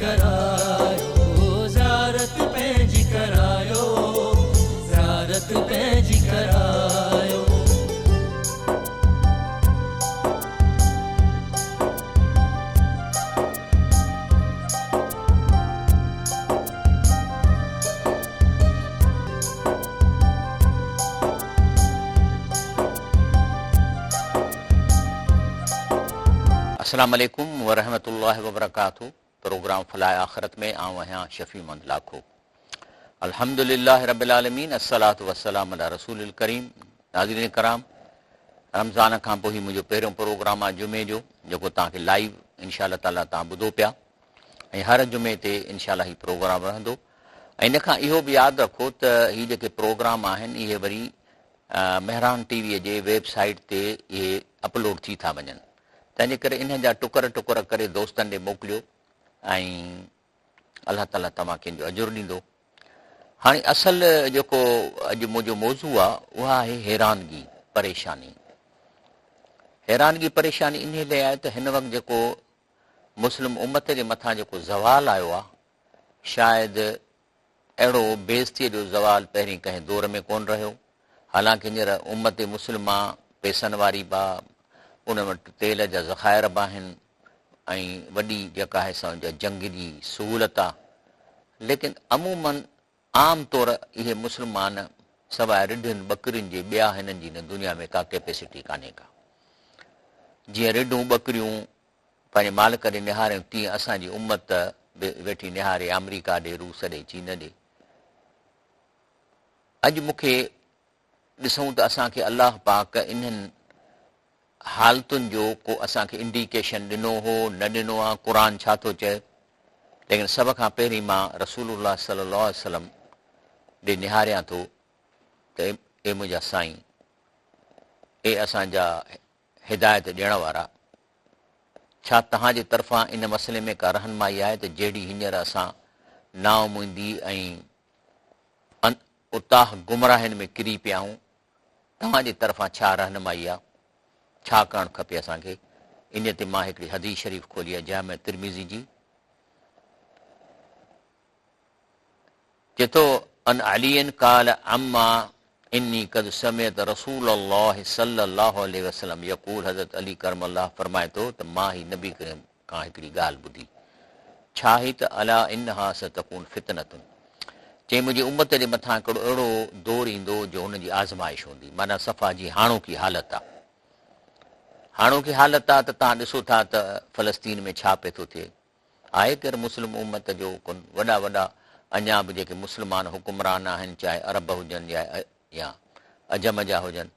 ڪرايو، زيارت پنهنجي ڪرايو، زيارت پنهنجي ڪرايو. السلام عليڪم ورحمة الله وبرڪاته پروگرام فلاح آخرت ۾ آئون آهيان شفيع محمد لاکو الحمد لله رب العالمين الصلوة والسلام علي رسول الڪريم ناظرين ڪرام رمضان کان پوء هي منهنجو پهريون پروگرام آهي جمعي جو جيڪو توهان کي لائيو انشاء الله تعالي توهان ٻڌو پيا ۽ هر جمعي تي انشاء الله هي پروگرام رهندو ۽ ان کان اهو به ياد رکو ته هي جيڪي پروگرام آهن اهي وري مهراڻ ٽي وي جي ويب سائيٽ تي اهي اپلوڊ ٿي ٿا وڃن تنهن جي ڪري انهن جا ٽڪر ٽڪر ڪري دوستن ڏي موڪليو ۽ الله تعالي توهان کي ان جو اجر ڏيندو. هاڻي اصل جيڪو اڄ منهنجو موضوع آهي اها آهي حيرانگي پريشاني. حيرانگي پريشاني انهي لاء آهي ته هن وقت جيڪو مسلم امت جي مٿان جيڪو زوال آيو آهي شايد اهڙو بيعزتيء جو زوال پهرين ڪنهن دور ۾ ڪونه رهيو. حالانڪ هينئر امت مسلمه پئسن واري به آ، ان وٽ تيل جا ذخائر به آهن ۽ وڏي جيڪا آهي سا ان جا جنگ جي سهولت آ. ليڪن عموماً عام طور اهي مسلمان سواء رڍن ٻڪرين جي ٻيا هنن جي هن دنيا ۾ ڪا ڪيپيسٽي ڪانهي ڪا. جيئن رڍون ٻڪريون پنهنجي مالڪ ڏي نهاريون تيئن اسان جي امت به ويٺي نهاري آمريڪا ڏي، روس ڏي، چين ڏي. اڄ مون کي ڏسون ته اسان کي الله پاڪ انهن حالتن جو ڪو اسان کي انڊيڪيشن ڏنو هو نه ڏنو آ، قرآن ڇا ٿو چئي؟ ليڪن سڀ کان پهرين مان رسول الله صلي الله عليه وسلم ڏي نهاريان ٿو ته اي منهنجا سائين، اي اسان جا هدايت ڏيڻ وارا! ڇا توهان جي طرفان ان مسئلي ۾ ڪا رهنمائي آهي ته جهڙي هينئر اسان نااميدي ۽ اتاهه گمراهين ۾ ڪري پيا آهيون، توهان جي طرفان ڇا رهنمائي آهي؟ ڇا ڪرڻ کپي اسان کي؟ انهيء تي مان هڪڙي حديث شريف کولي آهي جامع ترمذي جي. چئي ٿو، عن علي قال اما اني قد سمعت رسول الله صلي الله عليه وسلم يقول حضرت علي ڪرم الله فرمائي ٿو ته مان هي نبي ڪريم کان هڪڙي ڳالهه ٻڌي ڇا هي ته الا انها ستڪون فتنة چئي منهنجي امت جي مٿان هڪڙو اهڙو دور ايندو جو هن جي آزمائش هوندي معنيٰ صفا جي هاڻوڪي حالت آ هاڻوڪي حالت آ ته توهان ڏسو ٿا ته فلسطين ۾ ڇا پئي ٿو ٿئي آهي ڪير مسلم امت جو ڪن وڏا وڏا اڃا به جيڪي مسلمان حڪمران آهن چاهي عرب هجن يا يا عجم جا هجن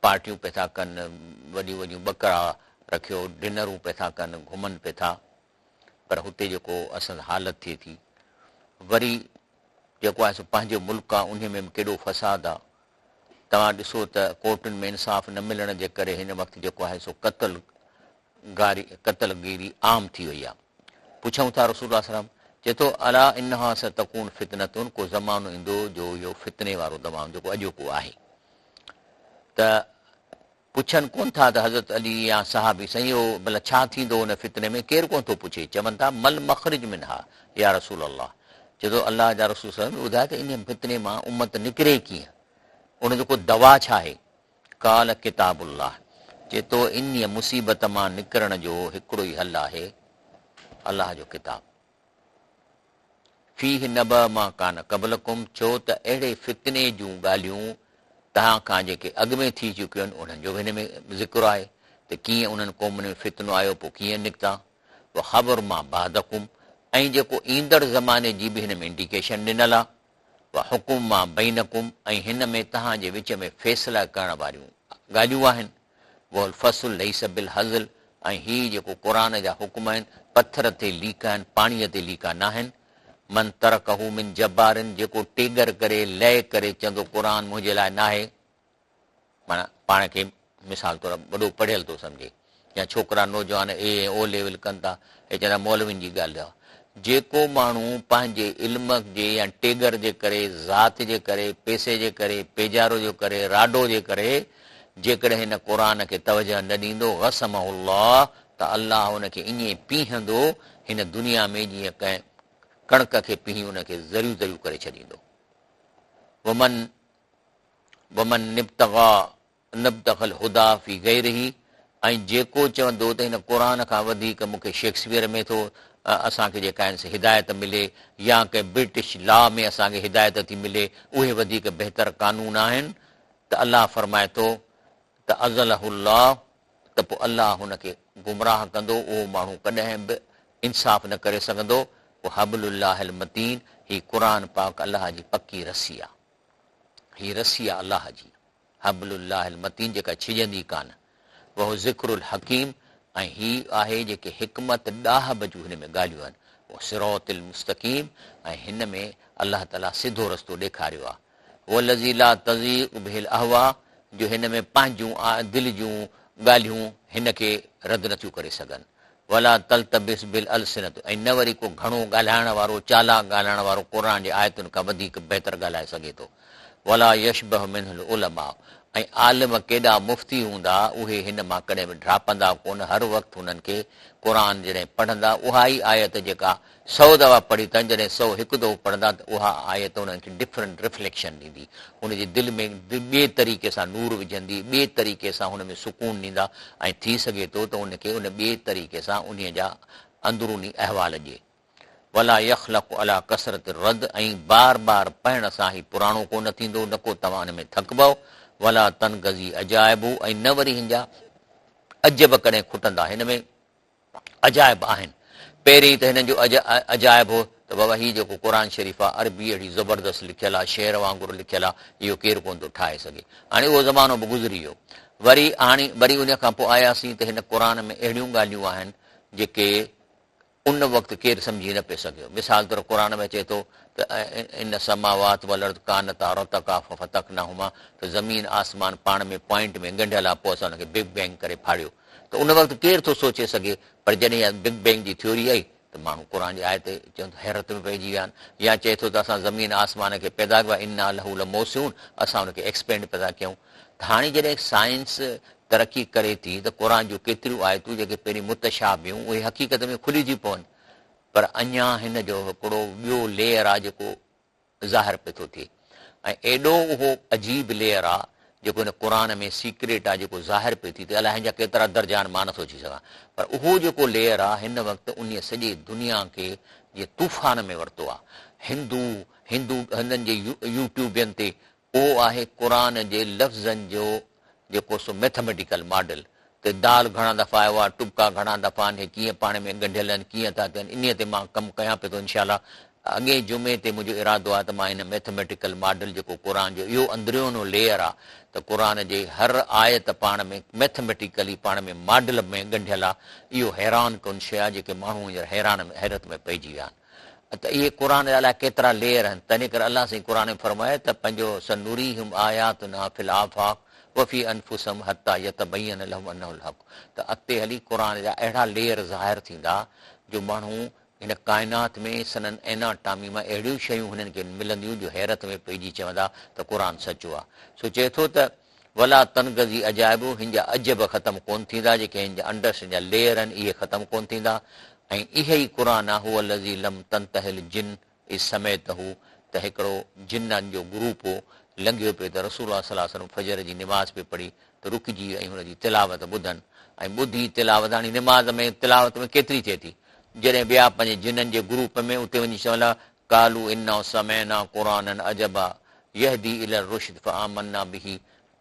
پارٽيون پئي ٿا ڪن وڏيون وڏيون ٻڪرا رکيو ڊنرون پئي ٿا ڪن گهمن پئي ٿا پر هتي جيڪو اصل حالت ٿئي ٿي وري جيڪو آهي سو پنهنجو ملڪ آهي انهي ۾ به ڪيڏو فساد آهي توهان ڏسو ته ڪورٽن ۾ انصاف نه ملڻ جي ڪري هن وقت جيڪو آهي سو قتل گاري، قتل گيري عام ٿي وئي آ. پڇيائون ٿا رسول الله صلعم چئي ٿو الا انها ستڪون فتنة ڪو زمانو ايندو جو اهو فتني وارو زمانو جيڪو اڄوڪو آهي ته پڇن ڪون ٿا ته حضرت علي يا صحابي سائين اهو ڀلا ڇا ٿيندو ان فتني ۾ ڪير ڪون ٿو پڇي چون ٿا مل مخرج منها يا رسول الله چئي ٿو الله جا رسول صلعم ٻڌاء ته ان فتني مان امت نڪري ڪيئن ان جو ڪو دوا ڇا آهي قال ڪتاب الله، چئي ٿو انهيء مصيبت مان نڪرڻ جو هڪڙو ئي حل آهي، الله جو ڪتاب. فيه نبأ ما ڪان قبلڪم، ڇو ته اهڙي فتني جون ڳالهيون توهان کان جيڪي اڳ ۾ ٿي چڪيون آهن انهن جو به هن ۾ ذڪر آهي ته ڪيئن انهن قومن ۾ فتنو آيو پوء ڪيئن نڪتا. وخبر ما بعدڪم، ۽ جيڪو ايندڙ زماني جي به هن ۾ انڊيڪيشن ڏنل آهي. وحڪم ما بينڪم ۽ هن ۾ توهان جي وچ ۾ فيصلا ڪرڻ واريون ڳالهيون آهن، وهو الفصل ليس بالهزل ۽ هي جيڪو قرآن جا حڪم آهن پٿر تي ليڪا آهن پاڻيء تي ليڪا ناهن، من ترڪه من جبار جيڪو ٽيڳر ڪري لئه ڪري چوندو قرآن منهنجي لاء ناهي، معنيٰ پاڻ کي مثال طور وڏو پڙهيل ٿو سمجهي يا ڇوڪرا نوجوان اي ۽ او ليول ڪن ٿا اهي چوندا مولوين جي ڳالهه آهي. جيڪو ماڻهو پنهنجي علم جي يا ٽيڳر جي ڪري، ذات جي ڪري، پئسي جي ڪري، پيجارو جي ڪري، راڊو جي ڪري جيڪڏهن هن قرآن کي توجهه نه ڏيندو، غصمه الله، ته الله ان کي ائين پيهندو هن دنيا ۾ جيئن ڪنهن ڪڻڪ کي پيهي ان کي ذريون ذريون ڪري ڇڏيندو. ومن ومن ابتغيٰ ابتغي الهديٰ في غيره ۽ جيڪو چوندو ته هن قرآن کان وڌيڪ مون کي شيڪسپيئر ۾ ٿو اسان کي جيڪا آهن سي هدايت ملي يا ڪنهن برٽش لا ۾ اسان کي هدايت ٿي ملي اهي وڌيڪ بهتر قانون آهن ته الله فرمائي ٿو ته اضله الله ته پوء الله هن کي گمراهه ڪندو، اهو ماڻهو ڪڏهن به انصاف نه ڪري سگهندو، وحبل الله المتين، هي قرآن پاڪ الله جي پڪي رسي آ، هي رسي آ الله جي، حبل الله المتين جيڪا ڇڄندي ڪانه، وهو الذڪر الحڪيم ۽ هي آهي جيڪي حڪمت ڏاهپ جون هن ۾ ڳالهيون آهن، والصراط المستقيم ۽ هن ۾ الله تعاليٰ سڌو رستو ڏيکاريو آ. هو الذي لا تزيغ به الاهواء جو هن ۾ پنهنجون دل جون ڳالهيون هن کي رد نٿيون ڪري سگهن. ولا تلتبس به الالسنة ۽ نه وري ڪو گهڻو ڳالهائڻ وارو، چالاڪ ڳالهائڻ وارو قرآن جي آيتن کان وڌيڪ بهتر ڳالهائي سگهي ٿو. ولا يشبع منه العلماء ۽ عالم ڪيڏا مفتي هوندا اهي هن مان ڪڏهن به ڍاپندا ڪونه هر وقت هنن کي قرآن جڏهن پڙهندا اها ئي آيت جيڪا سئو دفعا پڙهي اٿن، جڏهن 101 دفعو پڙهندا ته اها آيت انهن کي ڊفرنٽ رفليڪشن ڏيندي، هن جي دل ۾ ٻئي طريقي سان نور وجهندي، ٻئي طريقي سان هن ۾ سڪون ڏيندا ۽ ٿي سگهي ٿو ته ان کي ان ٻئي طريقي سان انهيء جا اندروني احوال ڏئي. ولا يخلق علي ڪثرة الرد ۽ بار بار پڙهڻ سان هي پراڻو ڪو نه ٿيندو، نه ڪو توهان ان ۾ ٿڪبؤ، ولا تنقضي عجائبه ۽ نه وري هن جا عجب ڪڏهن کٽندا. هن ۾. عجائب آهن. پهرين ته هنن جو عجائب هو ته بابا هي جيڪو قرآن شريف آ عربي اهڙي زبردست لکيل آ شعر وانگر لکيل آ اهو ڪير ڪونه ٿو ٺاهي سگهي. هاڻي اهو زمانو به گذري ويو. وري هاڻي وري ان کان پوء آياسين ته هن قرآن ۾ اهڙيون ڳالهيون آهن جيڪي ان وقت ڪير سمجهي نه پئي سگهيو. مثال طور قرآن ۾ اچي ٿو ته ان السماوات والارض ڪانتا رتقا ففتقناهما ته زمين آسمان پاڻ ۾ پوائنٽ ۾ ڳنڍيل آ پوء اسان ان کي بگ بينگ ڪري ڦاڙيو. ته ان وقت ڪير ٿو سوچي سگهي پر جڏهن اها بگ بينگ جي ٿيوري آئي ته ماڻهو قرآن جي آيت تي چون ته حيرت ۾ پئجي ويا آهن يا چئي ٿو ته اسان زمين آسمان کي پيدا ڪيو آهي انا له لموسعون اسان ان کي ايڪسپينڊ پيدا ڪيون ته هاڻي جڏهن سائنس ترقي ڪري ٿي ته قرآن جون ڪيتريون آيتون جيڪي پهرين متشابه هيون اهي حقيقت ۾ کلي ٿيون پون پر اڃا هن جو هڪڙو ٻيو ليئر آهي جيڪو ظاهر پئي ٿو ٿئي ۽ ايڏو اهو عجيب ليئر آ جيڪو هن قرآن ۾ سيڪريٽ آ جيڪو ظاهر پئي ٿي ٿئي الائي هن جا ڪيترا درجا آهن مان نٿو چئي سگهان پر اهو جيڪو ليئر آ هن وقت انهي سڄي دنيا کي جيئن طوفان ۾ ورتو آ هندو هندو هندن جي يوٽيوبين تي اهو آهي قرآن جي لفظن جو جيڪو سو ميٿميٽيڪل ماڊل ته دال گهڻا دفعا آيو آهي، ٽٻڪا گهڻا دفعا آهن، هي ڪيئن پاڻ ۾ ڳنڍيل آهن، ڪيئن ٿا ٿين، انهيء تي مان ڪم ڪيان پيو ٿو انشاء الله اڳئين جمعي تي منهنجو ارادو آهي ته مان هن ميٿميٽيڪل ماڊل جيڪو قرآن جو اهو اندريونو ليئر آهي ته قرآن جي هر آيت پاڻ ۾ ميٿميٽيڪلي پاڻ ۾ ماڊل ۾ ڳنڍيل آهي اهو حيران ڪن شيء آهي جيڪي ماڻهو هينئر حيران حيرت ۾ پئجي ويا آهن. ته اهي قرآن جا الائي ڪيترا ليئر آهن، تنهن ڪري الله سائين قرآن ۾ فرمايو ته پنهنجو سنريهم آياتنا في الآفاق وفي انفسهم حتي يتبين لهم انه الحق ته اڳتي هلي قرآن جا اهڙا ليئر ظاهر ٿيندا جو ماڻهو هن ڪائنات ۾ سندن ايناٽامي مان اهڙيون شيون هنن کي ملنديون جو حيرت ۾ پئجي چوندا ته قرآن سچو آهي سو چئي ٿو ته ولا تنقضي عجائبه هن جا عجب ختم ڪونه ٿيندا جيڪي هن جا انڊرس هن جا ليئر آهن اهي ختم ڪونه ٿيندا ۽ اهي ئي قرآن آهي هو الذي لم تنته الجن اذ سمعته ته هڪڙو جنن جو گروپ هو لنگهيو پئي ته رسول الله صلي الله عليه وسلم فجر جي نماز پئي پڙهي ته رڪجي ۽ هن جي تلاوت ٻڌن ۽ ٻڌي تلاوت هاڻي نماز ۾ تلاوت ۾ ڪيتري ٿئي ٿي جڏهن ويا پنهنجي جنن جي گروپ ۾ اتي وڃي چون لڳا قالوا انا سمعنا قرآنا عجبا يهدي الي الرشد فآمنا به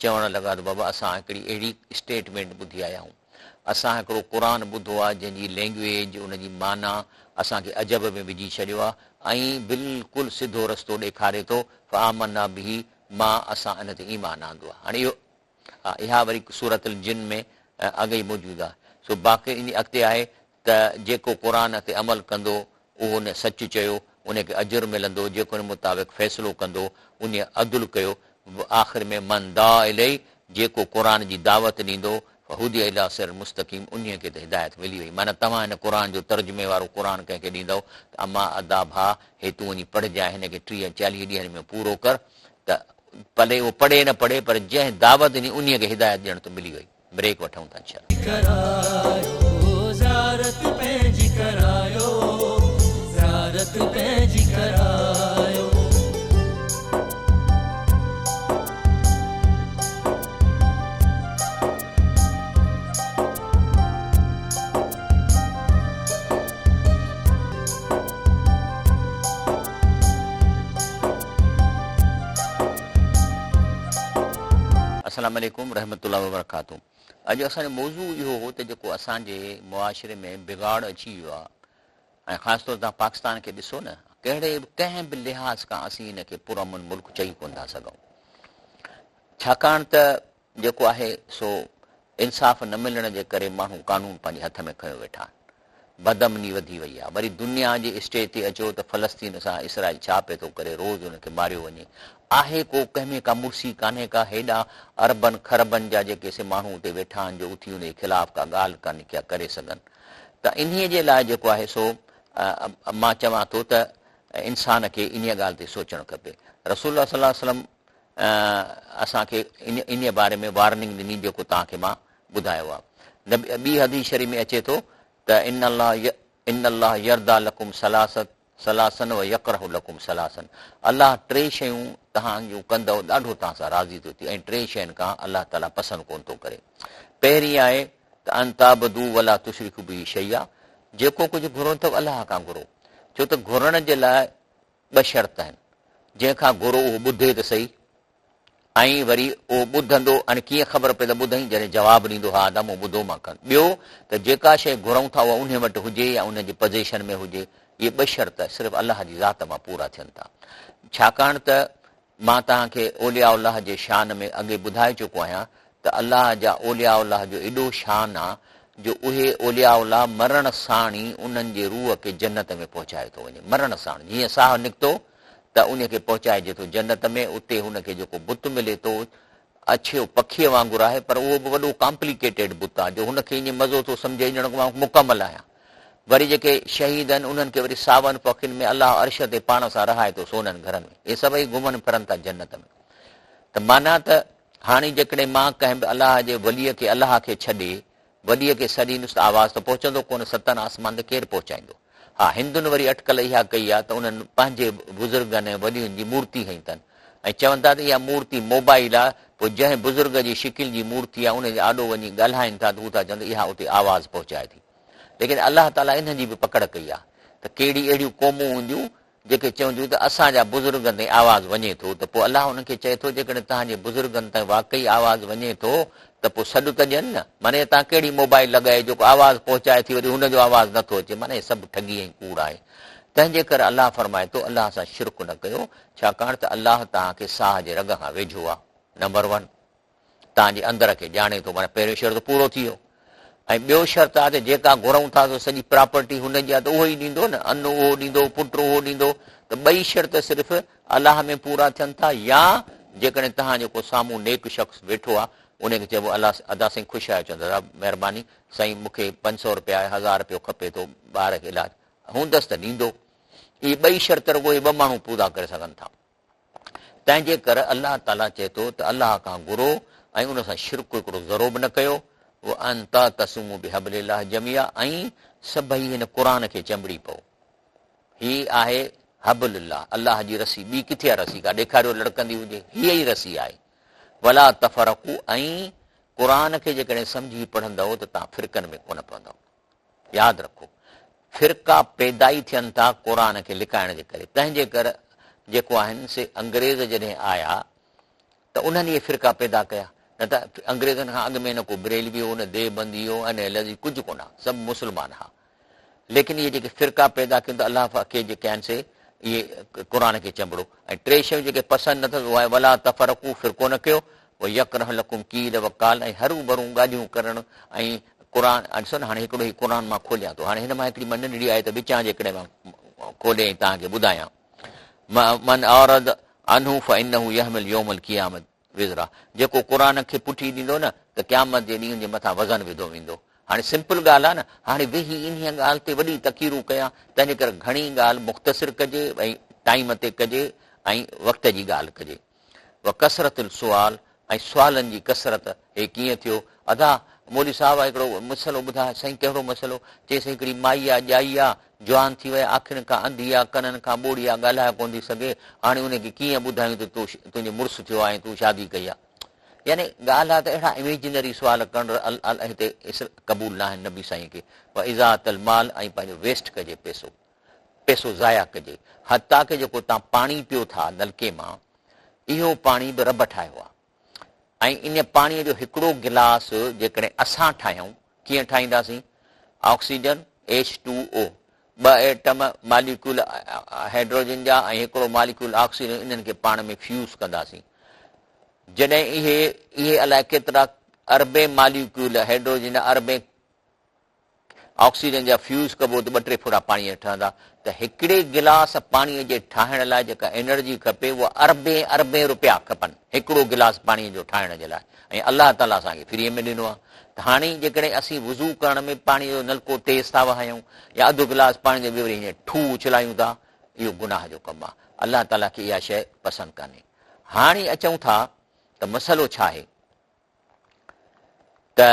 چوڻ لڳا ته بابا اسان هڪڙي اهڙي اسٽيٽمينٽ ٻڌي آيا آهيون. اسان هڪڙو قرآن ٻڌو آهي جنهن جي لينگويج ان جي معنيٰ اسان کي عجب ۾ وجهي ڇڏيو آهي ۽ بلڪل سڌو رستو ڏيکاري ٿو فآمنا به مان اسان ان تي ايمان آندو آهي. هاڻي اهو اها وري سورة الجن ۾ اڳ ئي موجود آهي. سو باقي ان اڳتي آهي ته جيڪو قرآن تي عمل ڪندو اهو ان سچ چيو، ان کي اجر ملندو، جيڪو ان مطابق فيصلو ڪندو، انهيء عدل ڪيو، آخر ۾ من دعا اليه، جيڪو قرآن جي دعوت ڏيندو، فهدي الي صراط مستقيم، انهيء کي ته هدايت ملي وئي. معنيٰ توهان هن قرآن جو ترجمي وارو قرآن ڪنهن کي ڏيندؤ ته اما ادا ڀاء هي تون وڃي پڙهجانء هن کي 30 40 ڏينهن ۾ پورو ڪر ته ڀلي اهو پڙهي نه پڙهي پر جنهن دعوت ڏني انهيء کي هدايت ڄڻ ته ملي وئي. بريڪ وٺون ٿا انشاء الله. ڪرايو زيارت پنهنجي ڪرايو. زيارت پنهنجي ڪرايو. السلام عليڪم رحمة الله وبرڪاته اڄ اسان جو موضوع اهو هو ته جيڪو اسان جي معاشري ۾ بگاڙ اچي ويو آهي ۽ خاص طور توهان پاڪستان کي ڏسو نه ڪهڙي به ڪنهن به لحاظ کان اسين ان کي پرامن ملڪ چئي ڪونه ٿا سگهون ڇاڪاڻ ته جيڪو آهي سو انصاف نه ملڻ جي ڪري ماڻهو قانون پنهنجي هٿ ۾ کنيو ويٺا آهن. بدامني وڌي وئي آهي. وري دنيا جي اسٽيج تي اچو ته فلسطين سان اسرائيل ڇا پئي ٿو ڪري روز ان کي ماريو وڃي. آهي ڪو ڪنهن ۾ ڪا مڙسي ڪانهي ڪا هيڏا اربن کربن جا جيڪي سي ماڻهو اتي ويٺا آهن جو اٿي ان جي خلاف ڪا ڳالهه ڪانه ڪيا ڪري سگهن ته انهي جي لاء جيڪو آهي سو مان چوان ٿو ته انسان کي انهي ڳالهه تي سوچڻ کپي. رسول الله صلي الله عليه وسلم اسان کي انهيء باري ۾ وارننگ ڏني جيڪو توهان کي مان ٻڌايو آهي. ٻي حديث شريف ۾ اچي ٿو ته ان الله ان الله يرضي لڪم ثلاثا ثلاثا و يڪره لڪم ثلاثا الله ٽي شيون توهان جون ڪندؤ ڏاڍو توهان سان راضي ٿو ٿئي ۽ ٽي شين کان الله تعالي پسند ڪونه ٿو ڪري. پهرين آهي ته ان تعبدوا ولا تشرڪوا به شيئا جيڪو ڪجهه گهرو اٿو الله کان گهرو ڇو ته گهرڻ جي لاء ٻه شرط آهن، جنهن کان گهرو اهو ٻڌي ته سهي ۽ وري اهو ٻڌندو ۽ ڪيئن خبر پئي ته ٻڌئين جڏهن جواب ڏيندو ها ادا مون ٻڌو مان ڪن ٻيو ته جيڪا شيء گهرون ٿا اها انهي وٽ هجي يا ان جي پزيشن ۾ هجي اهي ٻه شرط صرف الله جي ذات مان پورا ٿين ٿا ڇاڪاڻ ته مان توهان کي اولياء الله جي شان ۾ اڳي ٻڌائي چڪو آهيان ته الله جا اولياء الله جو ايڏو شان آ جو اهي اولياء الله مرڻ ساڻ ئي انهن جي روح کي جنت ۾ پهچايو ٿو وڃي مرڻ ساڻ جيئن ساهه نڪتو ته انهي کي پهچائجي ٿو جنت ۾ اتي هن کي جيڪو بت ملي ٿو اڇي پکيء وانگر آهي پر اهو به وڏو ڪامپليڪيٽيڊ بت آ جو هن کي ائين مزو ٿو سمجهي ڄڻ مان مڪمل آهيان وري جيڪي شهيد آهن انهن کي وري ساون پکين ۾ الله عرش تي پاڻ سان رهائي ٿو سونن گهرن ۾ اهي سڀئي گهمن ڦرن ٿا جنت ۾ ته معنيٰ ته هاڻي جيڪڏهن مان ڪنهن به الله جي وليء کي الله کي ڇڏي وليء کي سڏيندس ته آواز ته پهچندو ڪونه، ستن آسمان تي ڪير پهچائيندو؟ ها، هندن وري اٽڪل اها ڪئي آهي ته انهن پنهنجي بزرگن ۽ ولين جي مورتي هنئي اٿن ۽ چون ٿا ته اها مورتي موبائيل آهي، پوء جنهن بزرگ جي شڪل جي مورتي آهي ان جي آڏو وڃي ڳالهائين ٿا ته هو ٿا چون ته اها اتي آواز پهچائي ٿي. ليڪن الله تعاليٰ انهن جي به پڪڙ ڪئي آهي ته ڪهڙي اهڙيون قومون هونديون جيڪي چونديون ته اسان جا بزرگن تائين آواز وڃي ٿو ته پوء الله انهن کي چئي ٿو جيڪڏهن توهان جي بزرگن تائين واقعي آواز وڃي ٿو ته پوء سڏ ته ڏين نه معنيٰ توهان ڪهڙي موبائل لڳائي جيڪو آواز پهچائي ٿي وري هن جو آواز نه ٿو اچي معنيٰ هي سڀ ٺڳي ۽ ڪوڙ آهي تنهن جي ڪري الله فرمائي ٿو الله سان شرڪ نه ڪيو ڇاڪاڻ ته الله توهان کي ساهه جي رڳ کان ويجهو آهي نمبر ون توهان جي اندر کي ڄاڻي ٿو معنيٰ پهريون شرط پورو ٿي ويو ۽ ٻيو شرط آهي ته جيڪا گهرون ٿا سو سڄي پراپرٽي هن جي آهي ته اهو ئي ڏيندو نه ان اهو ڏيندو پٽ اهو ڏيندو ته ٻئي شرط صرف الله ۾ پورا ٿين ٿا يا جيڪڏهن توهان جو ڪو سامهون نيڪ شخص ويٺو آهي ان کي چئبو الله ادا سائين خوش آهيو چوندو ادا مهرباني سائين مون کي 500 روپيا 1000 روپيو کپي ٿو ٻار کي علاج هوندس ته ڏيندو اهي ٻئي شرط رڳو اهي ٻه ماڻهو پورا ڪري سگهن ٿا تنهن جي ڪري الله تعاليٰ چئي ٿو ته الله کان گهرو ۽ ان سان شرڪ هڪڙو ذرو به نه ڪيو، وان تعتصموا بحبل الله جميعا ۽ سڀئي هن قرآن کي چنبڙي پئو. هي آهي حبل الله، الله جي رسي، ٻي ڪٿي آهي رسي ڪا ڏيکاريو لڙڪندي هجي، هيء ئي رسي آهي. ولا تفرقوا ۽ قرآن کي جيڪڏهن سمجهي پڙهندؤ ته توهان فرقن ۾ ڪونه پوندؤ. ياد رکو فرقا پيدا ئي ٿين ٿا قرآن کي لڪائڻ جي ڪري تنهن جي ڪر جيڪو آهن سي انگريز جڏهن آيا ته انهن اهي فرقا پيدا ڪيا نه ته انگريزن کان اڳ ۾ نه ڪو بريلوي هو نه ديوبندي هو ۽ نه لذي ڪجهه ڪونه سڀ مسلمان ها ليڪن اهي جيڪي فرقا پيدا ڪيون ته الله کي جيڪي آهن سي اهي قرآن کي چنبڙو ۽ ٽي شيون جيڪي پسند نه اٿس اها آهي ولا تفرقو فرقو نه ڪيو ويڪره لڪم قيل وقال ۽ هروڀرو ڳالهيون ڪرڻ ۽ قرآن ڏسو نه هاڻي هڪڙو هي قرآن مان کوليان ٿو هاڻي هن مان هڪڙي مان ننڍڙي آيت وچان جيڪڏهن مان کولي ۽ توهان کي ٻڌايان من اعرض عنه فانه يحمل يوم القيامت وزرا جيڪو قرآن کي پٺي ڏيندو نه ته قيامت جي ڏينهن جي مٿان وزن وڌو ويندو هاڻي سمپل ڳالهه آهي نه هاڻي ويهي انهيء ڳالهه تي وڏي تقريرون ڪيان تنهن جي ڪري گهڻي ڳالهه مختصر ڪجي ۽ ٽائيم تي ڪجي ۽ وقت جي ڳالهه ڪجي وڪثرت السؤال ۽ سوالن جي ڪثرت، هي ڪيئن ٿيو؟ ادا، مولوي صاحب هڪڙو مسئلو ٻڌاء. سائين ڪهڙو مسئلو؟ چيس هڪڙي مائي آ، ڄائي آ، جوان ٿي وئي، اکين کان انڌي آ، ڪنن کان ٻوڙي آ، ڳالهائي ڪونه ٿي سگهي، هاڻي ان کي ڪيئن ٻڌايون ته تو تنهنجو مڙس ٿيو آ ۽ تون شادي ڪئي آ. يعني ڳالهه آ ته اهڙا اميجنري سوال ڪرڻ هتي قبول ناهن نبي سائين کي. و اضاعت المال ۽ پنهنجو ويسٽ ڪجي پئسو، پئسو ضايع ڪجي. حتيٰ ڪه جيڪو تان پاڻي پيو ٿا نلڪي مان، اهو پاڻي به رب ٺاهيو آ. ۽ ان پاڻيء جو هڪڙو گلاس جيڪڏهن اسان ٺاهيون، ڪيئن ٺاهينداسين؟ آڪسيجن، ايڇ ٽو او، ٻه ايٽم، ماليڪيول، هيڊروجن جا ۽ هڪڙو ماليڪيول آڪسيجن انهن کي پاڻ ۾ فيوز ڪنداسين. جڏهن اهي اهي الائي ڪيترا اربين ماليڪيول هيڊروجن جا اربين آڪسيجن جا فيوز ڪبو ته ٻه ٽي ڦڙا پاڻيء جا ٺهندا ته هڪڙي گلاس پاڻيء جي ٺاهڻ لاء جيڪا انرجي کپي اها اربين اربين روپيا کپن هڪڙو گلاس پاڻيء جو ٺاهڻ جي لاء ۽ الله تعاليٰ اسان کي فريء ۾ ڏنو آهي ته هاڻي جيڪڏهن اسين وضو ڪرڻ ۾ پاڻيء جو نلڪو تيز ٿا وهايون يا اڌ گلاس پاڻي جو وري ائين ٺو اڇلايون ٿا اهو گناهه جو ڪم آهي الله تعاليٰ کي اها شيء پسند ڪانهي هاڻي اچون ٿا ته مسئلو ڇا آهي ته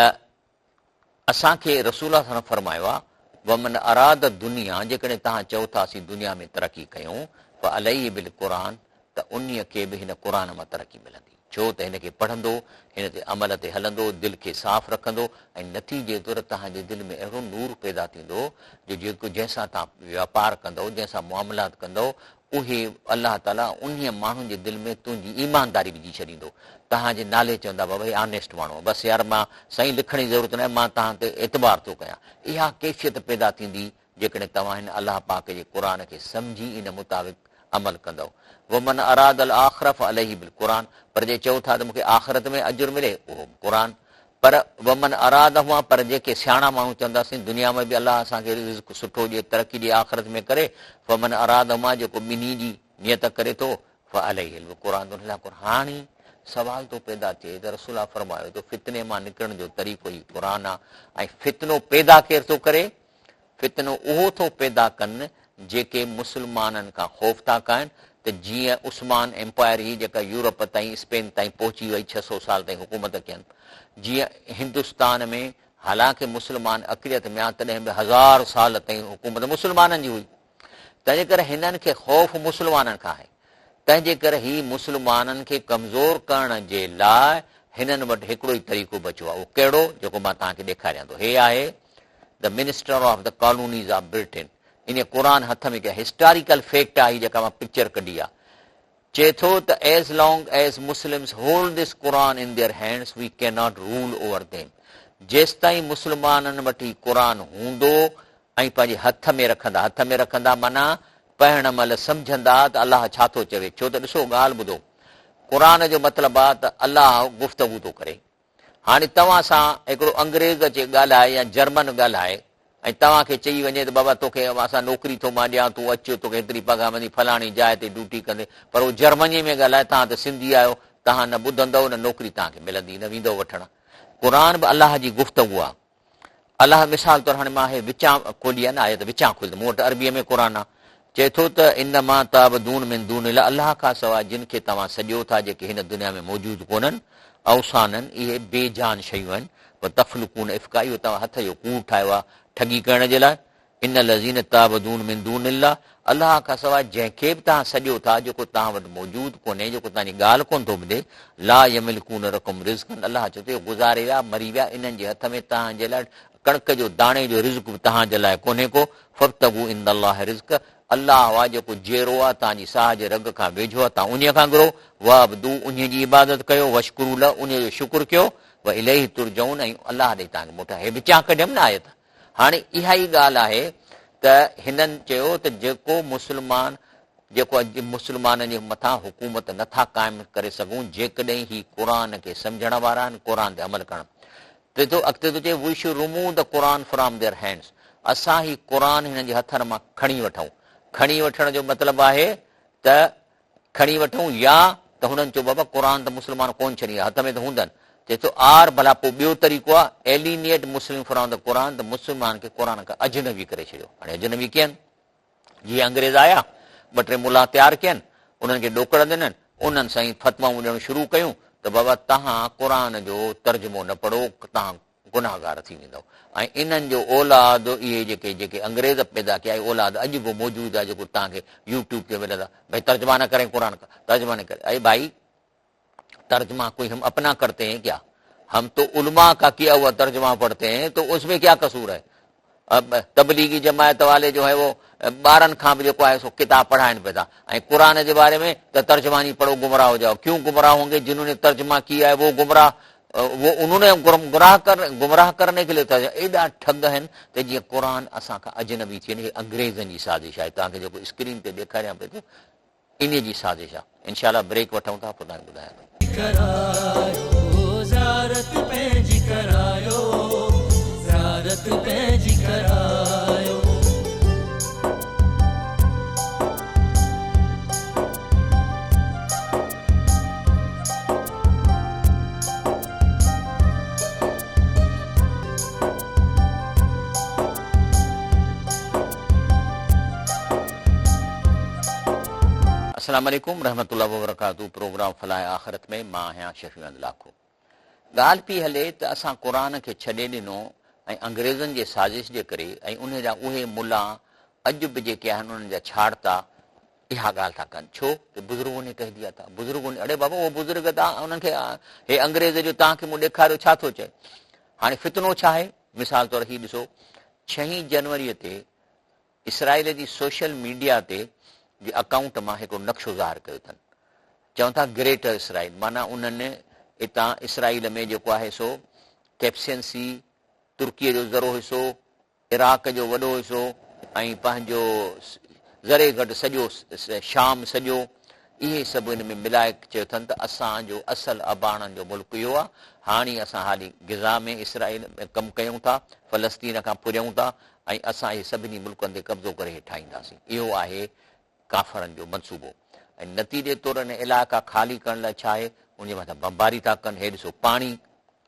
اسان کي رسول الله صلعم فرمايو آهي، ومن اراد الدنيا جيڪڏهن توهان چئو ٿا اسين دنيا ۾ ترقي ڪيون فعليه بالقرآن ته انهيء کي به هن قرآن مان ترقي ملندي ڇو ته هن کي پڙهندو، هن تي عمل تي هلندو، دل کي صاف رکندو ۽ نتيجي طور توهان جي دل ۾ اهڙو نور پيدا ٿيندو جو جيڪو جنهن سان توهان واپار ڪندؤ، جنهن سان معاملات ڪندؤ اهي الله تعاليٰ انهيء ماڻهن جي دل ۾ تنهنجي ايمانداري وجهي ڇڏيندو. توهان جي نالي چوندا بابا هي آنيسٽ ماڻهو آهي. بس يار مان سائين لکڻ جي ضرورت ناهي مان توهان تي اعتبار ٿو ڪيان. اها ڪيفيت پيدا ٿيندي جيڪڏهن توهان هن الله پاڪ جي قرآن کي سمجهي ان مطابق عمل ڪندؤ. ومن اراد الاخرة فعليه بالقرآن پر جي چئو ٿا ته مون کي آخرت ۾ اجر ملي اهو به قرآن پر ومن ارادهما پر جيڪي سياڻا ماڻهو چوندا سين دنيا ۾ به الله اسان کي رزق سٺو ڏئي ترقي ڏئي آخرت ۾ ڪري فمن ارادهما جيڪو ٻنهي جي نيت ڪري ٿو فعليه القرآن ان لاء قرآن هاڻي سوال ٿو پيدا ٿئي ته رسول الله فرمايو ته فتني مان نڪرڻ جو طريقو هي قرآن آ ۽ فتنو پيدا ڪير ٿو ڪري فتنو اهو ٿو پيدا ڪن جيڪي مسلمانن کان خوف ٿا کائن ته جيئن عثمان ايمپائر هئي جيڪا يورپ تائين اسپين تائين پهچي وئي 600 سال تائين حڪومت ڪين جيئن هندستان ۾ حالانڪه مسلمان اقليت ۾ آ تڏهن به هزار سال تائين حڪومت مسلمانن جي هئي تنهنجي ڪري هنن کي خوف مسلمانن کان آهي تنهنجي ڪري هي مسلمانن کي ڪمزور ڪرڻ جي لاء هنن وٽ هڪڙو ئي طريقو بچيو آهي اهو ڪهڙو جيڪو مان توهان کي ڏيکاريان ٿو هي آهي The Minister of the Colonies of Britain انهيء قرآن هٿ ۾ ڪيو هسٽاريڪل فيڪٽ آهي جيڪا مان پڪچر ڪڍي آهي چئي ٿو ته As long as Muslims hold this Quran in their hands we cannot rule over them جيستائين مسلمانن وٽ هي قرآن هوندو ۽ پنهنجي هٿ ۾ رکندا هٿ ۾ رکندا معنيٰ پڙهڻ مهل سمجهندا ته الله ڇا ٿو چوي ڇو ته ڏسو ڳالهه ٻڌو قرآن جو مطلب آهي ته الله گفتگو ٿو ڪري هاڻي توهان سان هڪڙو انگريز اچي ڳالهائي يا جرمن ڳالهائي ۽ توهان کي چئي وڃي ته بابا توکي اسان نوڪري ٿو مان ڏيان تون اچ توکي هيتري پگهار ملندي فلاڻي جاء تي ڊيوٽي ڪندين پر هو جرمنيء ۾ ڳالهائي توهان ته سنڌي آهيو توهان نه ٻڌندؤ نه نوڪري توهان کي ملندي نه ويندؤ وٺڻ قرآن به الله جي گفتگو آهي الله مثال طور هاڻي مان هي وچان کولي آهي نه آيت وچان کولي ته مون وٽ عربيء ۾ قرآن آهي چئي ٿو ته انما تعبدون من دون الله الله کان سواء جن کي توهان سڏيو ٿا جيڪي هن دنيا ۾ موجود ڪونهن اوثانا اهي بي جان شيون آهن وتخلقون افڪا اهو توهان هٿ جو ڪوڙ ٺاهيو آهي ٺڳي ڪرڻ جي لاء ان الذين تعبدون من دون الله الله کان سواء جنهن کي به توهان سڏيو ٿا جيڪو توهان وٽ موجود ڪونهي جيڪو توهان جي ڳالهه ڪونه ٿو ٻڌي لا يملڪون لڪم رزقا الله چئي ٿو اهي گذاري ويا مري ويا انهن جي هٿ ۾ توهان جي لاء ڪڻڪ جو داڻي جو رزق به توهان جي لاء ڪونهي ڪو فابتغوا عند الله الرزق الله آهي جيڪو جيئرو آهي توهان جي ساهه جي رڳ کان ويجهو آهي توهان انهيء کان گهرو واعبدوه انهيء جي عبادت ڪيو واشڪروا له انهيء جو شڪر ڪيو واليه ترجعون ۽ الله ڏي توهان کي موٽائي هي وچان ڪڍيم نه آيت هاڻي اها ئي ڳالهه آهي ته هنن چيو ته جيڪو مسلمان جيڪو اڄ مسلمانن جي مٿان حڪومت نه ٿا قائم ڪري سگهون جيڪڏهن هي قرآن کي سمجهڻ وارا آهن قرآن تي عمل ڪرڻ تي ٿو اڳتي ٿو چئي We should remove the Quran from their hands اسان هي قرآن هنن جي هٿن مان کڻي وٺون کڻي وٺڻ جو مطلب آهي ته کڻي وٺون يا ته هنن چيو بابا قرآن ته مسلمان ڪونه ڇڏيندا هٿ ۾ ته هوندن چئي ٿو آر ڀلا پوء ٻيو طريقو آ Alienate Muslim from the Quran ته مسلمان کي قرآن کان اجنبي ڪري ڇڏيو هاڻي اجنبي ڪين جيئن انگريز آيا ٻه ٽي ملا تيار ڪين انهن کي ڏوڪڙ ڏنن انهن سائين فتوائون ڏيڻ شروع ڪيون ته بابا تهان قرآن جو ترجمو نه پڙهو تهان گناهگار ٿي ويندؤ ۽ انهن جو اولاد اهي جيڪي جيڪي انگريز پيدا ڪيا اهي اولاد اڄ به موجود آهي جيڪو توهان کي يوٽيوب تي ملندا ڀئي ترجما نه ڪرين قرآن کا ترجما نه ڪري اي ڀائي ترجما کوئي هم اپنا ڪرتي هين ڪيا هم تو علماء کا ڪيا هوا ترجما پڙهتي هين تو اس ۾ ڪيا قصور هي تبليغي جماعت والي جو هي وو ٻارن کان به جيڪو آهي سو ڪتاب پڙهائن پيا ٿا ۽ قرآن جي باري ۾ ته ترجماني پڙهو گمراهه هو جاؤ ڪيون گمراهه هونگي جنهون ني ترجما ڪيا هي وو گمراهه وو انهون ني گمراهه ڪر گمراهه ڪرني ڪي لئي ترجما ايڏا ٺڳ آهن ته جيئن قرآن اسان کان اجنبي ٿي وڃي هي انگريزن جي سازش آهي توهان کي جيڪو اسڪرين تي ڏيکاريان پئي ٿو انهي جي سازش آهي انشاء الله بريڪ وٺون ٿا پوء توهان کي ٻڌايان ٿو. ڪرايو زيارت پنهنجي ڪرايو زيارت پنهنجي ڪرايو. السلام عليڪم رحمة الله وبرڪاته پروگرام فلاح آخرت ۾ مان آهيان شفيع احمد لاکو ڳالهه پئي هلي ته اسان قرآن کي ڇڏي ڏنو ۽ انگريزن جي سازش جي ڪري ۽ انهي جا اهي ملا اڄ به جيڪي آهن انهن جا ڇاڙتا اها ڳالهه ٿا ڪن ڇو ته بزرگون ني ڪهه ديا ٿا بزرگون اڙي بابا اهو بزرگ ته انهن کي هي انگريز جو توهان کي مون ڏيکاريو ڇا ٿو چئي هاڻي فتنو ڇا آهي مثال طور هي ڏسو ڇهين جنوري تي اسرائيل جي سوشل ميڊيا تي جي اڪائونٽ مان هڪڙو نقشو ظاهر ڪيو اٿن. چون ٿا گريٽر اسرائيل معنيٰ انهن اتان اسرائيل ۾ جيڪو آهي سو ڪيپسين سي، ترڪيء جو ذرو حصو، عراق جو وڏو حصو ۽ پنهنجو ذري گهٽ سڄو شام سڄو اهي سڀ ان ۾ ملائي چيو اٿن ته اسان جو اصل اباڻن جو ملڪ اهو آهي، هاڻي اسان حالي غزا ۾ اسرائيل ۾ ڪم ڪيون ٿا، فلسطين کان ڦريون ٿا ۽ اسان اهي سڀني ملڪن تي قبضو ڪري هي ٺاهينداسين. اهو آهي ڪافرن جو منصوبو ۽ نتيجي طور ان علائقا خالي ڪرڻ لاء ڇا آهي ان جي مٿان بمباري ٿا ڪن. هي ڏسو پاڻي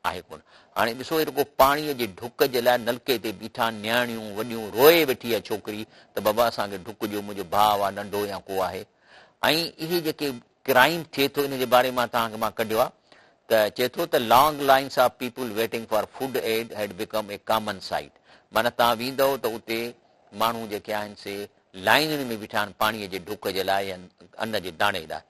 آهي ڪونه. هاڻي ڏسو هي رڳو پاڻيء جي ڍڪ جي لاء نلڪي تي بيٺا نياڻيون وڏيون روئي ويٺي آهي ڇوڪري ته بابا اسان کي ڍڪ ڏيو منهنجو ڀاء آهي ننڍو يا ڪو آهي ۽ اهي جيڪي ڪرائيم ٿئي ٿو ان جي باري مان توهان کي مان ڪڍيو آهي ته چئي ٿو ته long lines of people waiting for food aid had become a common sight معنيٰ توهان ويندؤ ته اتي ماڻهو جيڪي آهن سي لائينن ۾ بيٺا آهن پاڻيء جي ڍڪ جي لاء يا ان جي داڻي لاء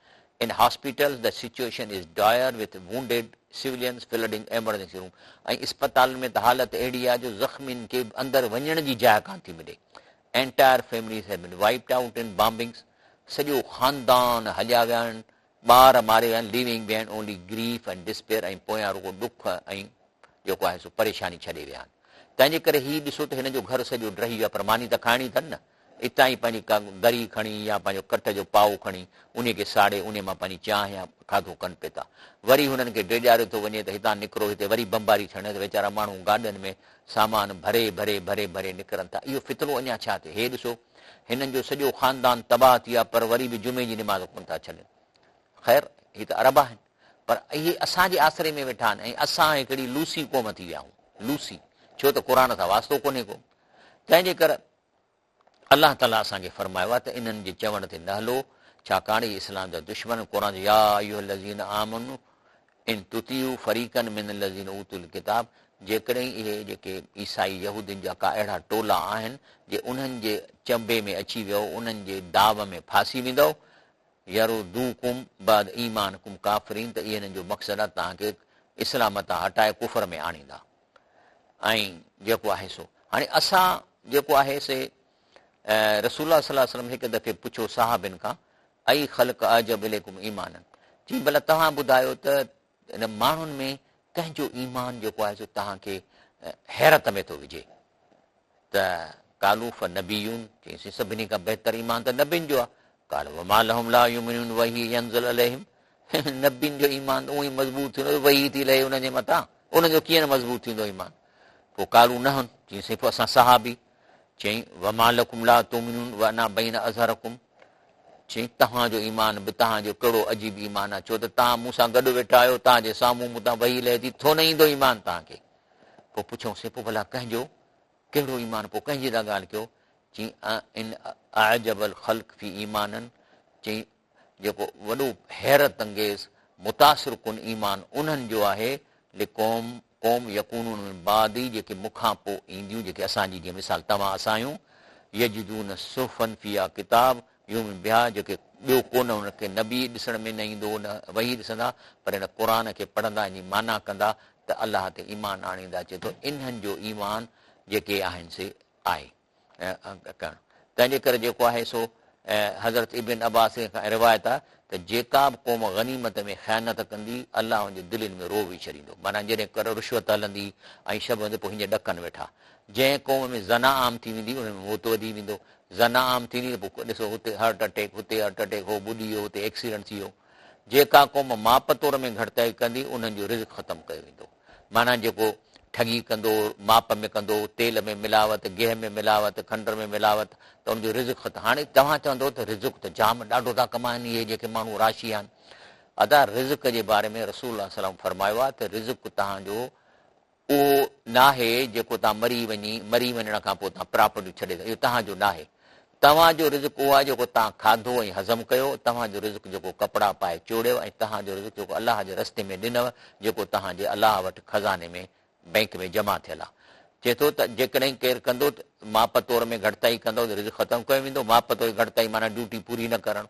In hospitals the situation is dire with wounded civilians flooding emergency room ۽ اسپتالن ۾ ته حالت اهڙي آهي جو زخمين کي اندر وڃڻ جي جاء ڪانه ٿي ملي Entire families have been wiped out in bombings سڄو خاندان هليا ويا آهن، ٻار ماري ويا آهن، leaving behind only grief and despair ۽ پويان رڳو ڏک ۽ جيڪو آهي سو پريشاني ڇڏي ويا آهن. تنهن جي ڪري هي ڏسو ته هن جو گهر سڄو ڊهي ويو آهي پر ماني ته کائڻي اٿن نه. اتان ئي پنهنجي ڪا گري کڻي يا پنهنجو ڪٽ جو پائو کڻي انهي کي ساڙي انهي مان پنهنجي چانهه يا کاڌو ڪن پئي ٿا. وري هنن کي ڊيڄاريو ٿو وڃي ته هتان نڪرو هتي وري بمباري ٿيڻي آهي ته ويچارا ماڻهو گاڏن ۾ سامان ڀري ڀري ڀري ڀري نڪرن ٿا. اهو فتنو اڃا ڇا ٿئي؟ هي ڏسو هنن جو سڄو خاندان تباهه ٿي ويو آهي پر وري به جمعي جي نماز ڪونه ٿا ڇڏين. خير هي ته عرب آهن پر اهي اسان جي آسري ۾ ويٺا آهن ۽ اسان هڪڙي لوسي قوم ٿي ويا آهيون. لوسي ڇو ته قرآن سان واسطو ڪونهي ڪو. تنهن جي ڪر الله تعاليٰ اسان کي فرمايو آهي ته انهن جي چوڻ تي نه هلو ڇاڪاڻ اهي اسلام جا دشمن آهن. قرآن يا ايها الذين آمنوا ان تطيعوا فريقا من الذين اوتوا الڪتاب جيڪڏهن اهي جيڪي عيسائي يهودين جا ڪا اهڙا ٽولا آهن جي انهن جي چنبي ۾ اچي ويو انهن جي داء ۾ ڦاسي ويندؤ يردوڪم بعد ايمانڪم ڪافرين ته اهي انهن جو مقصد آهي توهان کي اسلام تان هٽائي ڪفر ۾ آڻيندا ۽ جيڪو آهي سو هاڻي اسان جيڪو آهي سي رسول الله صلي الله عليه وسلم هڪ دفعي پڇيو صحابين کان اي خلق اعجب اليڪم ايمانا چيائين ڀلا توهان ٻڌايو ته هن ماڻهن ۾ ڪنهن جو ايمان جيڪو آهي سو توهان کي حيرت ۾ ٿو وجهي ته قالو فنبيون چيائين سين سڀني کان بهتر ايمان ته نبين جو آهي قال وما لهم لا يؤمنون وحي ينزل عليهم نبين جو ايمان ته اونئي مضبوط ٿيندو وحي ٿي لهي انهن جي مٿان انهن جو ڪيئن نه مضبوط ٿيندو ايمان پوء قالو نحن چيائين سين پوء اسان صحابي چيائين، وما لڪم لا تؤمنون وانا بين اظهرڪم چيائين، توهان جو ايمان به توهان جو ڪهڙو عجيب ايمان آهي، ڇو ته توهان مون سان گڏ ويٺا آهيو، توهان جي سامهون مون تان وحي لهي ٿي، ڇو نه ايندو ايمان توهان کي؟ پوء پڇيائون، سي پوء ڀلا ڪنهن جو، ڪهڙو ايمان، پوء ڪنهن جي ٿا ڳالهه ڪيو؟ چيائين، ان اعجب الخلق في ايمانا چيائين، جيڪو وڏو حيرت انگيز، متاثر ڪن ايمان انهن جو آهي، لقوم قوم يڪونون من بعدي جيڪي مون کان پوء اينديون جيڪي اسان جي جيئن مثال توهان اسان آهيون يجدون صحفا فيها ڪتاب يؤمنون بها جيڪي ٻيو ڪونه انهن کي نبي ڏسڻ ۾ نه ايندو نه وحي ڏسندا پر هن قرآن کي پڙهندا ان جي معنيٰ ڪندا ته الله تي ايمان آڻيندا چئي ٿو انهن جو ايمان جيڪي آهن سي آهي ڪرڻ. تنهن جي ڪري جيڪو آهي سو حضرت ابن عباس کان روايت آهي ته جيڪا به قوم غنيمت ۾ خيانت ڪندي الله ان جي دلين ۾ رعب وجهي ڇڏيندو معنيٰ جڏهن ڪر رشوت هلندي ۽ شب هوندي پوء هيئن ڏڪن ويٺا جنهن قوم ۾ زنا عام ٿي ويندي ان ۾ موت وڌي ويندو زنا عام ٿيندي ته پوء ڏسو هتي هارٽ اٽيڪ هتي هارٽ اٽيڪ هو ٻڏي ويو هتي ايڪسيڊنٽ ٿي ويو جيڪا قوم ماپ تور ۾ گهٽتائي ڪندي انهن جو رزق ختم ڪيو ويندو معنيٰ جيڪو ٺڳي ڪندو، ماپ ۾ ڪندو، تيل ۾ ملاوت، گيهه ۾ ملاوت، کنڊ ۾ ملاوت ته ان جو رزق ختم. هاڻي توهان چوندؤ ته رزق ته جام ڏاڍو ٿا ڪمائن اهي جيڪي ماڻهو راشي آهن. ادا رزق جي باري ۾ رسول الله صلي الله عليه وسلم فرمايو آهي ته رزق توهان جو اهو ناهي جيڪو توهان مري وڃي مري وڃڻ کان پوء توهان پراپرٽيون ڇڏي ٿا اهو توهان جو ناهي. توهان جو رزق اهو آهي جيڪو توهان کاڌو ۽ هضم ڪيو، توهان جو رزق جيڪو ڪپڙا پائي چوڙيو ۽ توهان جو رزق جيڪو الله جي رستي ۾ ڏنو، جيڪو توهان جي الله وٽ خزاني ۾، بئنڪ ۾، جمع ٿيل آهي. چئي ٿو ته جيڪڏهن ڪير ڪندو ته ماپ تور ۾ گهٽتائي ڪندو ته رزق ختم ڪيو ويندو، ماپ تور گهٽتائي معنيٰ ڊيوٽي پوري نه ڪرڻ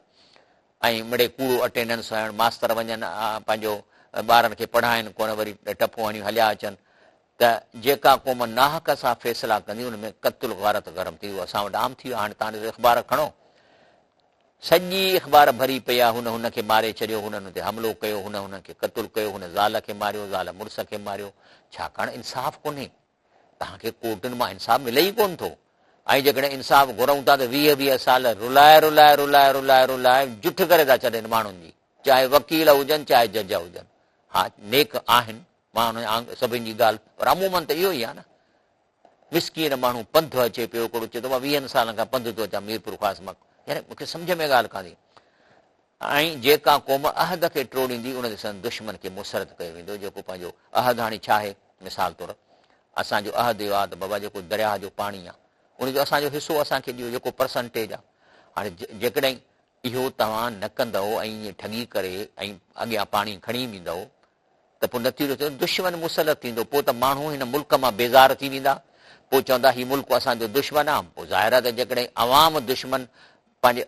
۽ مڙئي ڪوڙو اٽينڊنس هڻڻ، ماستر وڃن پنهنجو ٻارن کي پڙهائن ڪونه وري ٽپو هڻي هليا اچن. ته جيڪا قوم ناحق سان فيصلا ڪندي ان ۾ قتل غارت گرم ٿي اهو اسان وٽ عام ٿي ويو آهي هاڻي توهان ڏسو اخبار کڻو سڄي اخبار ڀري پئي آهي هن هن کي ماري ڇڏيو هن هن تي حملو ڪيو هن هن کي قتل ڪيو هن زال کي ماريو زال مڙس کي ماريو ڇاڪاڻ انصاف ڪونهي توهان کي ڪورٽن مان انصاف ملي ئي ڪونه ٿو ۽ جيڪڏهن انصاف گهرون ٿا ته 20 20 سال رلائي رلائي رلائي رلائي رلائي جٺ ڪري ٿا ڇڏين ماڻهن جي چاهي وڪيل هجن چاهي جج هجن ها نيڪ آهن مان انهن سڀني جي ڳالهه پر عموماً ته اهو ئي آهي نه. مسڪين ماڻهو پنڌ اچي پيو هڪڙو چئي ٿو مان ويهن سالن کان پنڌ ٿو اچان ميرپورخاص مان يعني مون کي سمجهه ۾ ڳالهه ڪانه ٿي ۽ جيڪا قوم عهد کي ٽوڙيندي ان تي سندن دشمن کي مسلط ڪيو ويندو جيڪو پنهنجو عهد هاڻي ڇا آهي مثال طور اسان جو عهد اهو آهي ته بابا جيڪو درياهه جو پاڻي آهي ان جو اسان جو حصو اسان کي ڏيو جيڪو پرسنٽيج آهي هاڻي جيڪڏهن اهو توهان نه ڪندؤ ۽ ائين ٺڳي ڪري ۽ اڳيان پاڻي کڻي ويندؤ ته پوء نتيجو ٿيندو دشمن مسلط ٿيندو، پوء ته ماڻهو هن ملڪ مان بيزار ٿي ويندا، پوء چوندا هي ملڪ اسان جو دشمن آ، پوء ظاهر آ ته جيڪڏهن عوام دشمن پنهنجي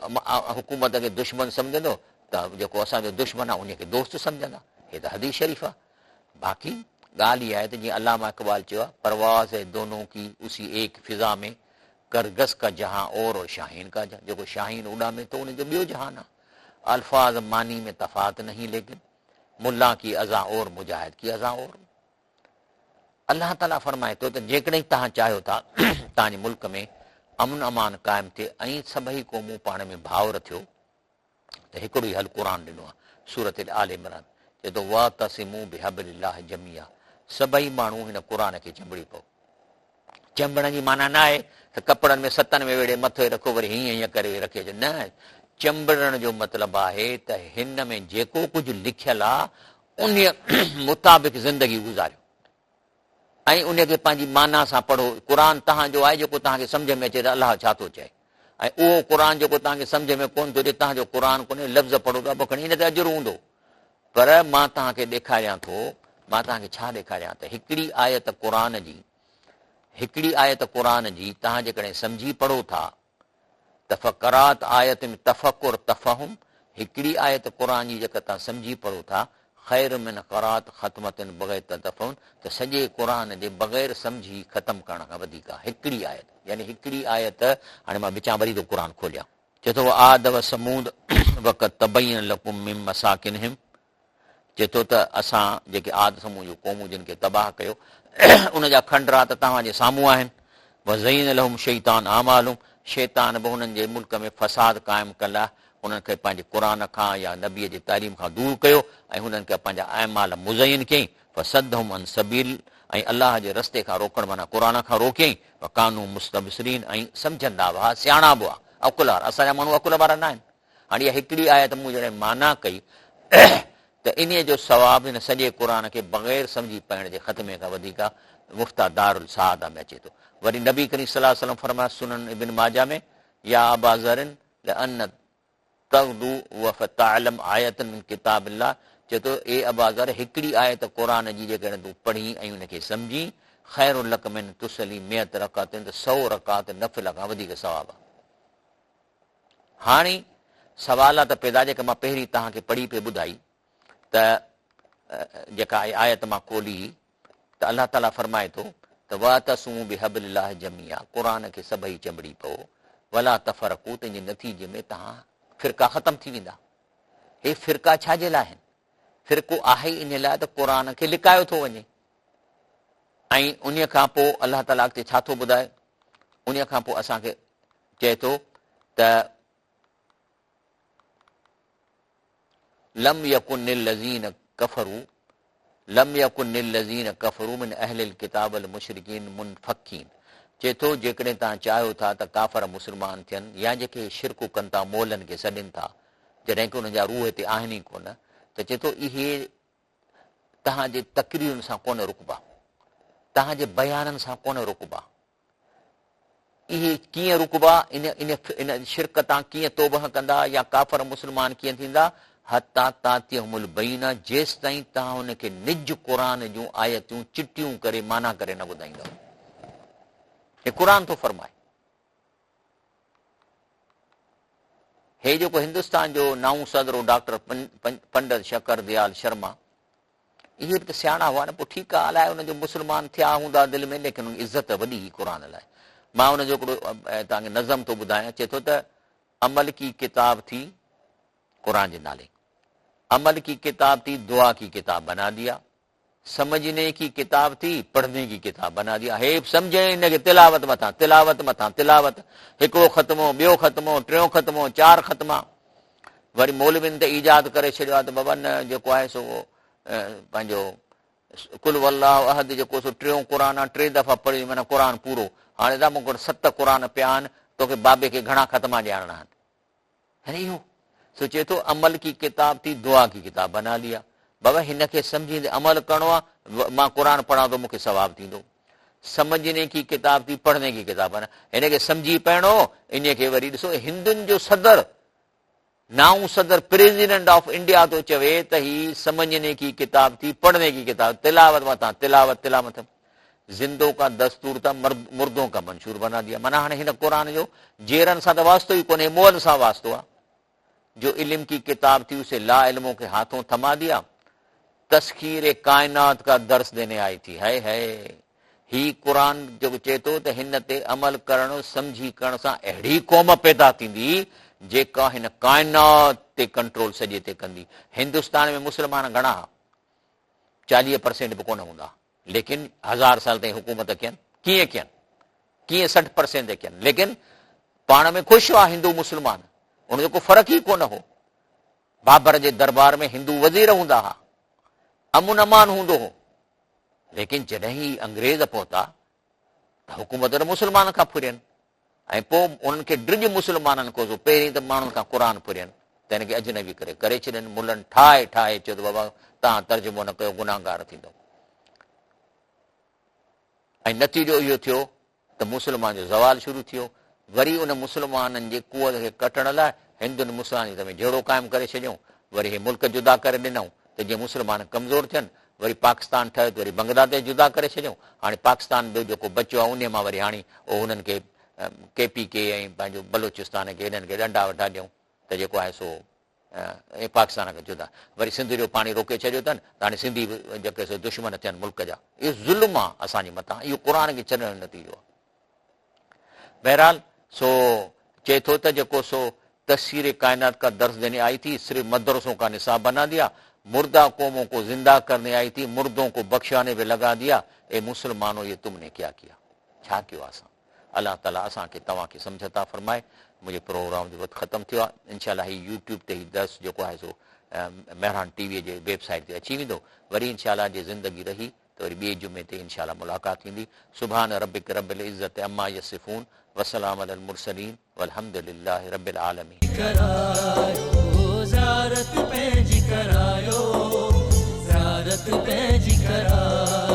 حڪومت کي دشمن سمجهندو ته جيڪو اسان جو دشمن آ انهي کي دوست سمجهندا، هي ته حديث شريف آ. باقي ڳالهه اها آهي ته جيئن علامه اقبال چيو آ پرواز هي دونون ڪي اسي ايڪ فضا ۾ ڪرگس ڪا جهان اور اور شاهين ڪا جهان جيڪو شاهين اڏامي ٿو ان جو ٻيو جهان آ، الفاظ معني ۾ تفات نهين ليڪن ملا ڪي اذان اور مجاهد ڪي اذان اور. الله تعاليٰ فرمائي ٿو ته جيڪڏهن توهان چاهيو ٿا توهان جي ملڪ ۾ امن امان قائم ٿئي ۽ سڀئي قومون پاڻ ۾ ڀائر ٿيو ته هڪڙو ئي حل قرآن ڏنو آهي سورة آل عمران چئي ٿو واعتصموا بحبل الله جميعا سڀئي ماڻهو هن قرآن کي چنبڙي پئو. چنبڙڻ جي معنيٰ نه آهي ته ڪپڙن ۾ ستن ۾ ويڙهي مٿي رکو وري هيئن هيئن ڪري رکي اچو نه چنبڙڻ جو مطلب آهي ته هن ۾ جيڪو ڪجهه لکيل آ انهي مطابق زندگي گذاريو ۽ انهي کي پنهنجي معنيٰ سان پڙهو قرآن توهان جو آهي جيڪو توهان کي سمجهه ۾ اچي ته الله ڇا ٿو چئي ۽ اهو قرآن جيڪو توهان کي سمجهه ۾ ڪونه ٿو اچي توهان جو قرآن ڪونهي لفظ پڙهو ٿا پوء کڻي ان تي اجر هوندو پر مان توهان کي ڏيکاريان ٿو مان توهان کي ڇا ڏيکاريان ته هڪڙي آيت قرآن جي هڪڙي آيت قرآن جي توهان جيڪڏهن سمجهي پڙهو ٿا ته فقرات آيت ۾ تفڪر تفهم هڪڙي آيت قرآن جي جيڪا توهان سمجهي پڙهو ٿا خير من قرات ختمة بغير تفهم ته سڄي قرآن جي بغير سمجهي ختم ڪرڻ کان وڌيڪ آهي هڪڙي آيت يعني هڪڙي آيت هاڻي مان وچان وري ٿو قرآن کوليان چئي ٿو وعاد وثمود وقد تبين لڪم من مساڪنهم چئي ٿو ته اسان جيڪي عاد ثمود جون قومون جن کي تباهه ڪيو ان جا کنڊرات توهان جي سامهون آهن وزين لهم شيطان اعمالهم شيطان به انهن جي ملڪ ۾ فساد قائم ڪرڻ لاء انهن کي پنهنجي قرآن کان يا نبي جي تعليم کان دور ڪيو ۽ انهن کي پنهنجا اعمال مزين ڪيائين فصدهم عن سبيل ۽ الله جي رستي کان روڪڻ معنيٰ قرآن کان روڪيائين وڪانوا مستبصرين ۽ سمجهندا به هئا سياڻا به هئا عقل وارا اسان جا ماڻهو عقل وارا نه آهن هاڻي اها هڪڙي آيت مون جڏهن معنيٰ ڪئي ته انهيء جو ثواب هن سڄي قرآن کي بغير سمجهي پڙهڻ جي ختمي کان وڌيڪ آهي مفتاح دارالسعاده ۾ اچي ٿو وري نبي ڪريم صلي الله عليه وسلم فرمايو سنن ابن ماجه ۾ يا ابا ذر لان تغدو وفتعلم آية من ڪتاب الله چئي ٿو، اي اباذر! هڪڙي آيت قرآن جي جيڪڏهن تون پڙهين ۽ ان کي سمجهين، خير لک من تصلي مئة رڪعة ته سئو رڪعت نفل کان وڌيڪ ثواب آهي. هاڻي سوال آ ته پيدا جيڪا مان پهرين توهان کي پڙهي پئي ٻڌائي ته جيڪا آيت مان کولي هئي ته الله تعالي فرمائي ٿو ته واعتصموا بحبل الله جميعا قرآن کي سڀئي چنبڙي پئو ولا تفرقوا تنهن جي نتيجي ۾ توهان فرقا ختم ٿي ويندا. هي فرقا ڇا جي لاء آهن؟ فرقو آهي ئي انهي لاء ته قرآن کي لڪايو ٿو وڃي ۽ انهي کان پوء الله تعالي اڳتي ڇا ٿو ٻڌائي؟ انهي کان پوء اسان کي چئي ٿو ته لم يڪن الذين ڪفروا لم يڪن الذين ڪفروا من اهل الڪتاب والمشرڪين منفڪين چئي ٿو جيڪڏهن توهان چاهيو ٿا ته ڪافر مسلمان ٿين يا جيڪي شرڪ ڪن ٿا مئلن کي سڏين ٿا جڏهن ڪه انهن جا روح هتي آهن ئي ڪونه ته چئي ٿو اهي توهان جي تقريرن سان ڪونه رڪبا توهان جي بيانن سان ڪونه رڪبا اهي ڪيئن رڪبا، ان ان ان شرڪ تان ڪيئن توبهه ڪندا يا ڪافر مسلمان ڪيئن ٿيندا، حتيٰ تاتيهم البينة جيستائين توهان ان کي نج قرآن جون آيتون چٽيون ڪري معنيٰ ڪري نه ٻڌائيندؤ. هي قرآن ٿو فرمائي. هي جيڪو هندستان جو نائون صدر هو ڊاڪٽر پنڊت شڪر ديال شرما اهي به ته سياڻا هئا نه پوء ٺيڪ آ الائي انهن جو مسلمان ٿيا هوندا دل ۾ ليڪن ان عزت وڏي هئي قرآن لاء مان ان جو هڪڙو توهان کي نظم ٿو ٻڌايان چئي ٿو ته عمل ڪي ڪتاب ٿي قرآن جي نالي عمل ڪي ڪتاب ٿي دعا ڪي ڪتاب بنا ديا سمجھنے ڪي ڪتاب ٿي پڙھنے ڪي ڪتاب بنا ديا هي سمجھين ان کي تلاوت مٿان تلاوت مٿان تلاوت هڪڙو ختمو ٻيو ختمو ٽيون ختمو چار ختما وري مولوين ته ايجاد ڪري ڇڏيو آهي ته بابا نه جيڪو آهي سو پنهنجو قل هو الله احد جيڪو سو ٽيون قرآن آهي ٽي دفعا پڙهي معنيٰ قرآن پورو هاڻي دا مون وٽ ست قرآن پيا آهن توکي بابي کي گهڻا ختما ڏيارڻا آهن يعني اهو سو چئي ٿو عمل ڪي ڪتاب ٿي دعا ڪي ڪتاب بنا ليا بابا هن کي سمجهيندي عمل ڪرڻو آهي مان قرآن پڙهان ٿو مون کي ثواب ٿيندو سمجهني ڪي ڪتاب ٿي پڙهني ڪي ڪتاب نه هن کي سمجهي پڙهڻو انهي کي وري ڏسو هندن جو صدر نائون صدر پريزيڊنٽ آف انڊيا ٿو چوي ته هي سمجهني ڪي ڪتاب ٿي پڙهني ڪي ڪتاب تلاوت مٿان تلاوت تلاوت زندو کا دستور ٿا مردو کا منشور بنا ديا معنيٰ هاڻي هن قرآن جو جيرن سان ته واسطو ئي ڪونهي مئل سان واسطو آهي جو علم ڪي ڪتاب ٿي اسي لا علمو ڪي هاٿون ٿما ديا تسخير ڪائنات ڪا درس ديني آئي ٿي هئي هئي هي قرآن جيڪو چئي ٿو ته هن تي عمل ڪرڻ سمجهي ڪرڻ سان اهڙي قوم پيدا ٿيندي جيڪا هن ڪائنات تي ڪنٽرول سڄي تي ڪندي هندستان ۾ مسلمان گهڻا ها 40 پرسينٽ به ڪونه هوندا ليڪن هزار سال تائين حڪومت ڪين ڪيئن ڪين ڪيئن 60 پرسينٽ تي ڪين ليڪن پاڻ ۾ خوش هئا هندو مسلمان ان جو ڪو فرق ئي ڪونه هو بابر جي دربار ۾ هندو وزير هوندا ها، امن امان هوندو هو، ليڪن جڏهن هي انگريز پهتا ته حڪومت ته مسلمانن کان ڦرين ۽ پوء انهن کي ڊڄ مسلمانن کان سو پهرين ته ماڻهن کان قرآن ڦرين ته هن کي اجنبي ڪري ڪري ڇڏين ملن ٺاهي ٺاهي چيو ته بابا توهان ترجمو نه ڪيو گناهگار ٿيندؤ ۽ نتيجو اهو ٿيو ته مسلمان جو زوال شروع ٿيو، وري ان مسلمانن جي قوت کي ڪٽڻ لاء هندن مسلمانن جي وچ ۾ جهيڙو قائم ڪري ڇڏيائون، وري هي ملڪ جدا ڪري ڏنائون ته جيئن مسلمان ڪمزور ٿين، وري پاڪستان ٺهيو ته وري بنگلاديش جدا ڪري ڇڏيائون، هاڻي پاڪستان ٻيو جيڪو بچيو آهي انهي مان وري هاڻي اهو هنن کي ڪي پي ڪي ۽ پنهنجو بلوچستان کي هنن کي ڏنڊا وڍا ڏيون ته جيڪو آهي سو ۽ پاڪستان کان جدا وري سنڌ جو پاڻي روڪي ڇڏيو اٿن ته هاڻي سنڌي به جيڪي سو دشمن ٿين ملڪ جا اهو ظلم آ اسان جي مٿان اهو قرآن کي ڇڏڻ جو نتيجو آ بهرحال سو چئي ٿو ته جيڪو سو تسخير ڪائنات کا درس ديني آئي ٿي صرف مدرسون کا نصاب بنا ديا مرده قومون کو زنده کرني آئي ٿي مردون کو بخشاني پي لگا ديا اي مسلمانو یہ تم ني کيا کيا ڇا ڪيو اسان الله تعالي اسان کي توهان کي سمجهه عطا فرمائي منهنجي پروگرام جو وقت ختم ٿيو آهي انشاء الله هي يوٽيوب تي هي درس جيڪو آهي سو مهراڻ ٽي وي جي ويب سائيٽ تي اچي ويندو وري انشاء الله جي زندگي رهي ته وري ٻئي جمعي تي انشاء الله ملاقات ٿيندي سبحان ربک رب العزت عما يصفون وسلام علي المرسلين والحمد لله رب العالمين. ڪرايو زيارت پنهنجي ڪرايو زيارت پنهنجي ڪرايو.